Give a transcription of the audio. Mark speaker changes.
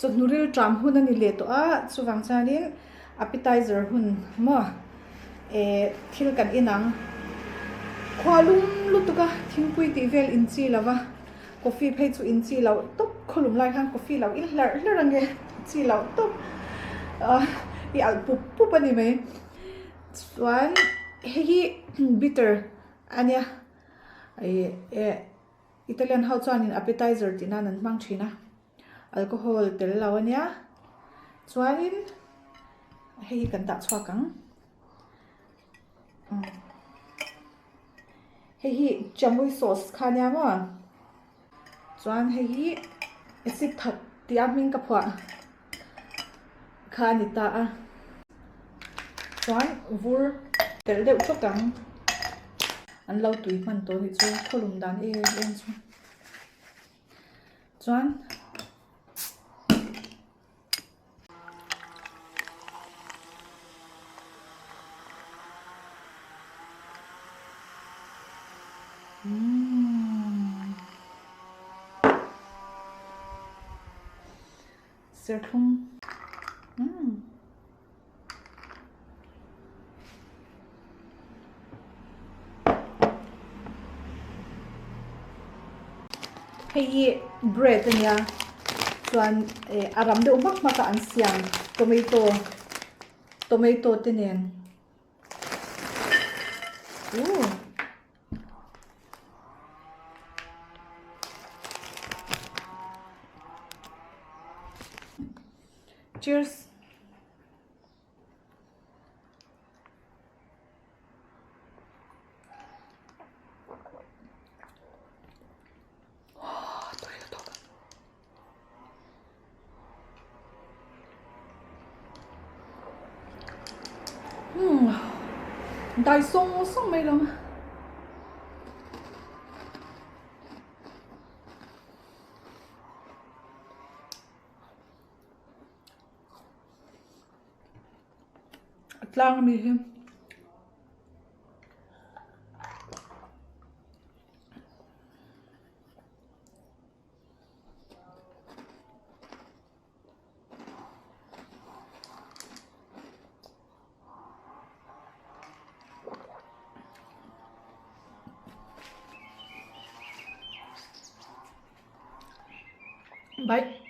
Speaker 1: Chawhnu rilṭam hun a ni leh tawh a, chuvang chuanin appetizer hun maw eh thil kan in ang. Khua lum lutuk a, thingpui tih vel in chi lo va, coffee phei chu in chi loh tawp, khawlum lai khan coffee lo in hlarh hlarh ang e, chi loh tawp ah i alh pup pup a ni mai. Chuan hei hi bitter a nia ih eh Italian ho chuanin appetizer tih nan an hmang thin a. Alcohol tel lo a nia chuanin hei hi kan dah chhuak ang hei hi chamoy sauce kha ania maw chuan hei hi acid thak tih a hming ka phuah kha a ni ta a chuan vur telh deuh tawk ang an lo tui hman tawh a nih chu khawlum dan em em chu. Chuan umm serthlum umm. Hei hi bread a nia chuan eh a ram deuh hmak hmak a an siam tomato tomato te nen ooh cheers. Dai sawng sawng mai lo. A tlang ami hi Bye.